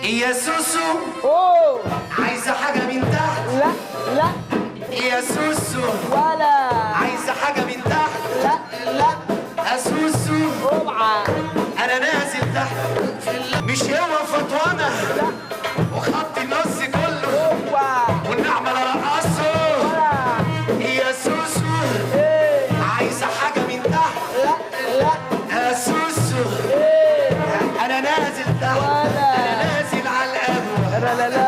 يا سوسو. اوه. عايزه حاجة من تحت؟ لا لا. يا سوسو. ولا. عايزه حاجة من تحت؟ لا لا. يا سوسو. اوعى. انا نازل تحت. مش هو فتوانه. لا. وخط النص كله. اوعى. والنعمة لا رقصه. ولا. يا سوسو. ايه. عايزه حاجة من تحت؟ لا لا. يا سوسو. ايه. انا نازل تحت. ولا. انا نازل على القهوة. لا لا لا.